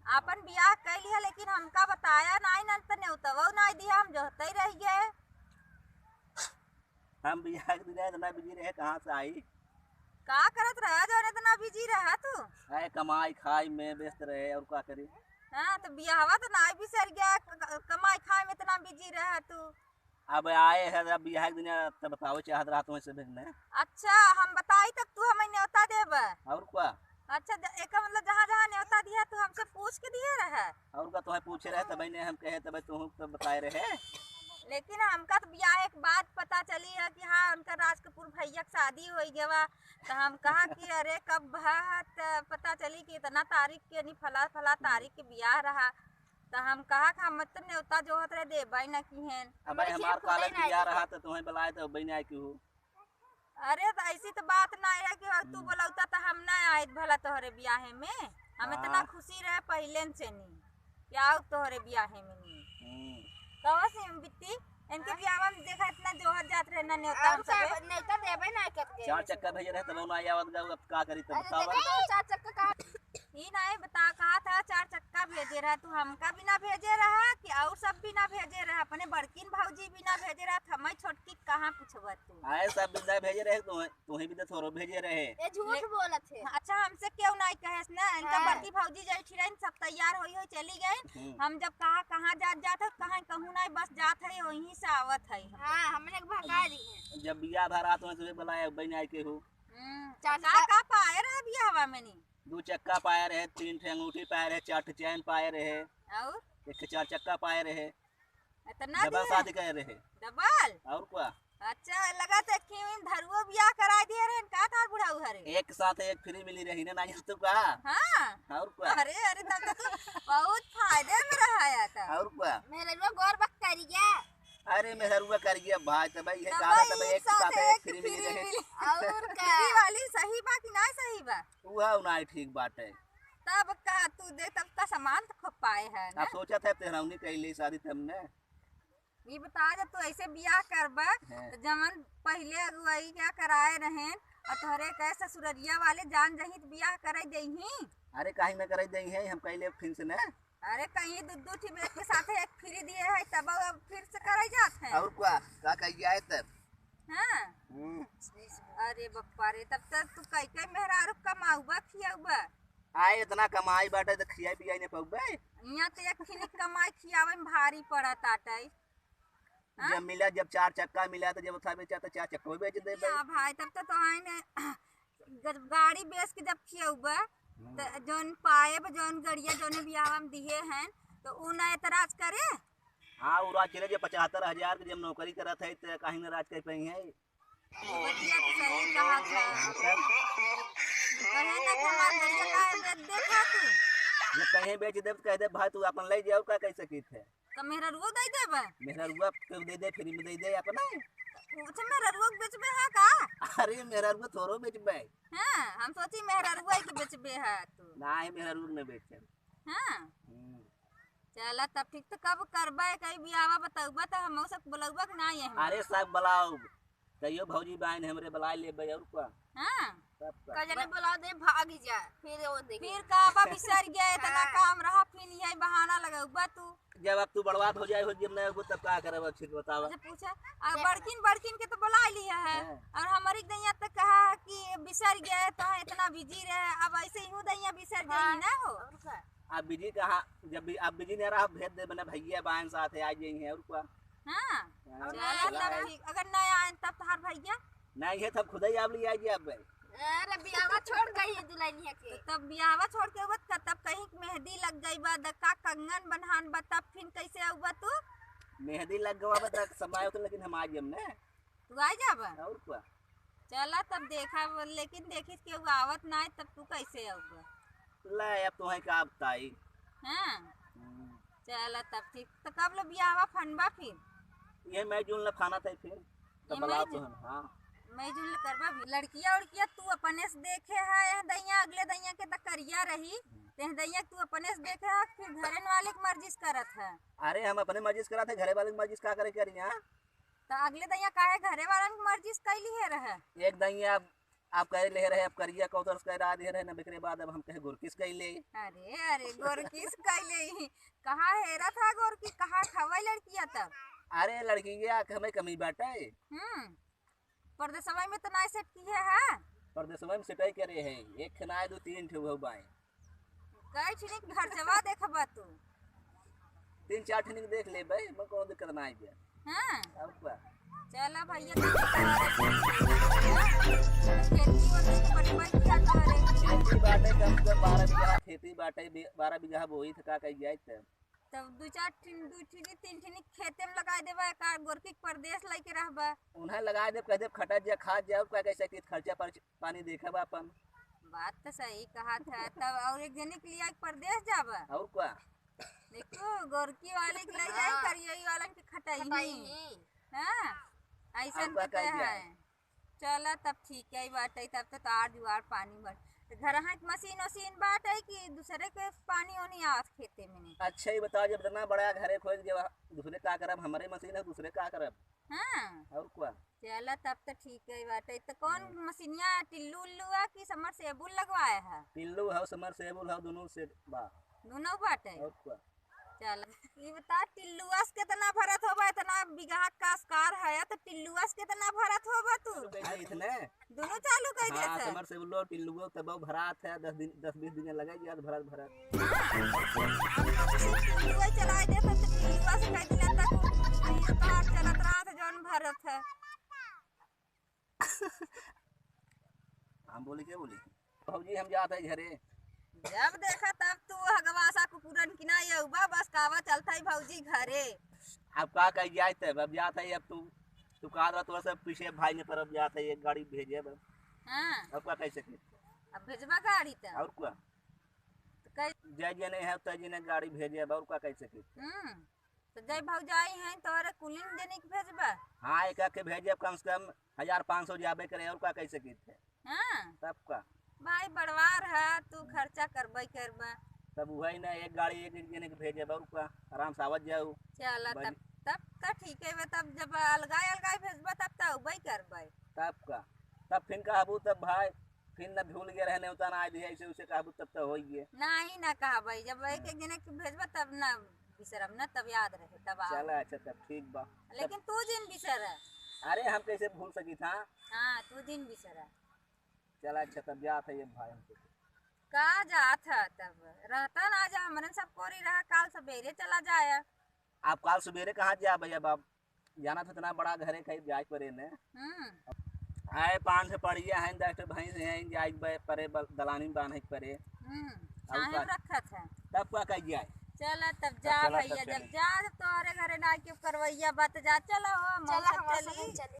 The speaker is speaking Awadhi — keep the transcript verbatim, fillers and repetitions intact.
आपन बियाह कइ लिहा, लेकिन हमका बताया नाई, न त नेवतवो नाई दिहा, हम जोहतइ रहि गए। हम बियाह के दिन इतना बिजी रहे, कहाँ से आई? का करत रहा जौन इतना बिजी रहा तू? अरे, कमाई खाई में व्यस्त रहे, और का करी? हाँ, तो बियाहवा तो नाई बिसर गया, क-, क-, कमाई खाई में इतना बिजी रहा तू। अब आए हैं, अब बियाह के दिन त बतावे चाहत रहा तुमसे भेजने। अच्छा, हम बताई तब तू हमें नेवता देबा? और का? अच्छा, ज-, एकर मतलब जहाँ जहाँ नेवता दिहा तू हमसे पूछ के दिहे रहा? और का, तोहे पूछे रहे तबे ने हम कहे, तबे तू तो बताए रहे। लेकिन हमका तो बियाह एक बात पता चली है कि हाँ, उनका राजकपूर भैया के शादी होइ गवा, तो हम कहा कि अरे कब भा, त पता चली कि इतना तारीख के नहीं, फला फला तारीख के बियाह रहा, तो हम कहा कि हम तो नेवता जोहत रहे, देबा ही ना किहेन। अब भाई, हमार कॉलेज बियाह रहा तो तुम्हें बुलाए तो बहन आए की हो। अरे, तो ऐसी तो बात ना है कि तू हम्म। बोलौता तो हम ना आइत भला तोहरे बियाहे में। हम इतना हाँ। खुशी रहे पहिले से नहीं कि आओ तोहरे बियाहे में नहीं। हम्म। कहो से हम बिट्टी, इनके हाँ। बियाह में देखा इतना जोहर जात रहे ना नेवता और हम का सबे। नेवता देबे ना करके। चार चक्का भेजे रहे तब ना आवत जाओ, अब का करी तब अरे बताओ। देखो, चार चक्का का ई नाई बता, कहा था चार चक्का भेजे रहा, तू हमका भी ना भेजे रहा कि और सब भी ना भेजे रहा, अपने बड़किन भौजी भी ना भेजे रहा, त हमारी छोटकी कहाँ पूछबा तू? आए सब बिंदा भेजे रहे, तू, तू ही बिंदा थोरो भेजे रहे। ये झूठ ले- बोलत है। अच्छा, हमसे क्यों नाई कहेस ना, इनका हाँ। बड़की भौजी जैठी रही, सब तैयार होई होई चली गई। हम्म। हम जब कहा कहाँ जात जात है, कहाँ कहूँ नाई, बस जात है, वहीं से आवत है हम। हाँ, हमने के भगा दी है। जब बियाह भरा तो तुम्हें बुलाया, बहन आए के हो। हम्म, चार का, चक्का का पाए रहे बियाहवा में नी? दू चक्का पाए रहे, तीन ठे अंगूठी पाए रहे, चार ठे चैन पाए रहे, और? एक ठे चार चक्का पाए रहे। इतना डबल दिए? शादी करे रहे। डबल? और का? अच्छा, लगा तो कि इन धरुओ बियाह कराई दिए रहे, का था बुढ़ाऊ हरे? एक साथ एक फ्री मिली रही ना, नहीं तो का? हाँ। और का? अरे, अरे, तब तो तू बहुत फायदे में रहा था। और का? मेरे लोग गौर बक करी गया। अरे मेहरुआ कर गया भाई, तब ये तब कहा था, तब एक साथ एक फ्री मिली रहे। और का? फ्री वाली सही बा कि ना सही बा? उहा ना ठीक बात है। तब का तू दे, तब का सामान तो खूब पाए है ना? अब सोचा था तेहरावनी कैली शादी तब ने। ये बता, जब तू ऐसे बियाह करबा, हाँ। तो जमन पहिले अगुवाई क्या कराए रहेन, और तोहरे कहे ससुररिया वाले जान जही तो बियाह करे देही? अरे काहे न करे देही, हम कैले फिर से ना। अरे, कहीं दू दू ठी बेच के साथे एक फ्री दिए है, तब अब फिर से करे जात है। और का, का कही जाए तब? हाँ। हम्म। अरे बप्पा रे, तब तक तू कई कई मेहरारू कमाउबा, खियाउबा? आए, इतना कमाई बाटे त खियाई पियाई न पउबे। यहाँ तो एक खिनी कमाई खियावे में भारी पड़त आटे। हाँ? जब मिला, जब चार चक्का मिला, तो जब उठा बेचा, तो चार चक्का बेच देबे। या भाई, तब तो, तो आए ने जब गाड़ी बेच के जब खियउबा, हम्म। त जौन पाएब, जौन गड़िया, जौन बियाहवा में दिहे हैं, तो उ ना एतराज करे? हाँ, उ राज करे जे पचहत्तर हजार के जब नौकरी करत है, त काहे न राज कर पाई है? बतिया तो सही कहा था। हाँ, तब? कहे ना कि हमार गड़िया काहे बेच देत है तू? जब कहीं बेच देब, त कह दे, "भाई, तू अपन ले जाओ, का कह सकित है?" त मेहररुओ दे देबे? मेहररुआ के दे दे, फ्री में दे दे अपना। अच्छा, मेहररुआ के बेचबे है का? अरे, मेहररुआ थोड़ो बेचबे। हाँ, हम सोची मेहररुआ के बेचबे है तू। नाही, मेहररुआ के न बेचे। हाँ। हम्म। चला तब ठीक, तो कब करबे, कई बियाहवा बतउबा, तो हमहू सब बुलउबा कि नाही है? अरे, सब बुलाओ। कहियो भौजी बहन हमरे बुलाए लेबे और का? हाँ। तब का? का जाने बुला दे, भाग ही जा, फिर वो देखी। फिर का बा बिसर गया, इतना हाँ। काम रहा, फिर यही बहाना लगउबा तू। जब अब तू बड़वा भौजाई हो, जब नहीं हो, तब का करब, अच्छी बतावा। अच्छा, पूछा, अब देखा। बड़किन, बड़किन के तो बुला लिया है, हाँ। और हमारी दैया तो कहा कि बिसर गए, तो इतना बिजी रहे, अब ऐसे ही हूँ दैया बिसर गई हाँ। ना हो। और का? अब बिजी कहाँ, जब भी, अब बिजी नहीं रहा, भेज दे, बने भैया बहन साथ है, आ जाइए, और का? हाँ, हाँ, चला चला तब है। ठीक। अगर ना आए तब तोहार भैया? नहीं है, तब खुद ही आप ले आइए अब। अरे, बियाहवा छोड़ गई है दुल्हनिया के। तो तब बियाहवा छोड़ के अउबत का, तब कहीं मेहंदी लग गई बा, द-, का कंगन बन्हान बा, तब फिर कैसे अउबा तू? मेहंदी लग गवा बा, तब समय होता, लेकिन हम आ जाएम ना। तू आ जाबा? और का? चला तब देखा, लेकिन देखिस केहू आवत ना है, तब तू कैसे अउबा? ले, अब तोहे का बताई। हाँ। हम्म। चला तब ठीक। तो कब ले बियाहवा फनबा फिर? ये मई जून ले फाना था फिर। तब ये बुलाओ मई तो जून? हम, हाँ। मई जून ले करबा भी। लड़किया उड़किया तू अपने से देखे है, यह दैया अगले दैया के त करिया रही। हम्म। ते दैया तू अपने से देखे है, फिर घरे वाले के मर्जी से करत है। अरे हम अपने मर्जी से करत है, घरे वाले के मर्जी से का करे करी, हाँ? त अगले दैया काहे घरे वालन के मर्जी से कैली है रहे? एक दैया आप कहे ले रहे, अब करिया कौतरस कह रहा दे रहे ना, एकरे बाद अब हम कहे गोरकिस कह ले। अरे, अरे, गोरकिस कह ले। कहाँ हेरा था गोरकी, कहाँ खवाई लड़किया तब? अरे, लड़किया के हमें कमी बाटे। हम्म, परदेसवा में तो नाई सेट किहे है। परदेसवा में सेटाई करे है, एक ठे नाई दो तीन ठे हो बाए। कई ठिनिक घर जवा देखबा तू। तीन चार ठिनिक देख ले बे, मैं कोनो दिक्कत ना आई बे। हाँ। अब का? चला भैया, तो खेती ओती के बड़ी बड़ी क्या करे? खेती बाटे कम से कम बारह बीघा, खेती बाटे बे-, बारह बीघा बोई था, का कही जाए तब? तब दू चार ठिन, दू ठिनी, तीन ठिनी खेते में लगाई देबा, एक आध गोरकी के परदेस लइके रहबा। उन्हें लगाई देब, कह देब खटा जा, खा जा, और का कैसे कि खर्चा पर पानी देखब अपन। बात तो सही कहा था। तब और एक जनी के लिए परदेस जाबा। और का? देखो, गोरकी वाले के ले जाई, हाँ। करियई वालन के खटाई खटाई ही। ही। हाँ, ऐसन और का के कही जाए? है। चला तब ठीक है बाटे, तब तो तार जुआर पानी बन। तो घर हाँ के मशीन वशीन बाटे कि दूसरे के पानी ओनी आवत खेते में नहीं? अच्छा, ये बताओ, जब इतना बड़ा घरे खोल के दूसरे का करब, हमारे मशीन है, दूसरे का करब? हाँ। और का? चला तब तो ठीक है बाटे। तो कौन हम्म। मशीनिया, टिल्लू उल्लू है कि समरसेबुल लगवाए है? टिल्लू है, समरसेबुल है, दोनों से बा। दोनों बाटे? और का? चल, ई बता, टिल्लुआ से कितना भरत होबा? इतना बीघा का असकार है, तो टिल्लुआ से कितना भरत होबा तू? चालू कर दे इतने। दोनों चालू कर दे हाँ, से। समरसेबुलो, टिल्लुओ तब भरात है, दस दिन, दस बीस दिन लगे यार भरत भरत। हाँ, हम तो सिर्फ टिल्लुआ चलाए दे, तो टिल्लुआ से कह दिया तक टिल्लुआ तो चलत रहा था, जौन भरत है। हम बोली, क्या बोली? भौजी, हम जात है घरे। जब देखा तब तू हगवासा कुकुरन की ना ये उबा बस कावा चलता है भौजी घरे। अब का कही जाए तब, अब जात है, अब तू, तू कहा रहा, तोरा सब पीछे भाई ने पर अब जात है, एक गाड़ी भेजे अब। हाँ। अब का कह सके? अब भेजबा गाड़ी तब। और का? तो कह जय जने है, तय जने गाड़ी भेजे अब, और का कह सके? हम्म। तो जय भौजाई हैं, तोहरे कुलिन जने के भेजबा? हाँ, एक एक के भेजे, कम से कम हजार पाँच सौ जाबे करे, और का कह सकित है? हाँ। तब का? भाई बड़वार है, तू खर्चा करबे करबा। तब वही ना, एक गाड़ी एक एक जने के भेजे, और का? आराम से आवत जाऊ। चला, बन- तब, तब तो ठीक है बे, तब जब अलगाई अलगाई भेजबा, तब तो अउबे करबे। तब का? तब फिर कहबू, तब भाई, फिर ना भूल गए रहने, उतना आ दिया, ऐसे उसे कहबू, तब तो हो ही गए। नहीं ना कहबे, जब एक एक जने के भेजबा, तब ना बिसरब ना, तब याद रहे, तब आओ। चला, अच्छा, तब ठीक बा। लेकिन तू जिन बिसर। अरे, हम कैसे भूल सकी था? हाँ, तू जिन बिसर। चला, अच्छा, तब जात है ये भाई हमसे। का जात है तब? रहता ना, आज हमरन सब कोरी रहा, काल सवेरे चला जाया। आप काल सवेरे कहाँ जाबे? अब आप जाना था, इतना बड़ा घरे कहीं जाए परे ने। हम्म। आए पाँच से पड़िया हैं, दस ठे भैंस हैं, जाए के बे-, परे बल-, दलानी में बांधे के परे। हम्म। अब छाहे का? में रखत है। तब का कही जाए? चला तब तब जा चला, तब भैया, चली। जब जा, जब तोहरे घरे ना के करवैया बात जा, चला हो, हम चला, सब हमारे चली। संगे चली।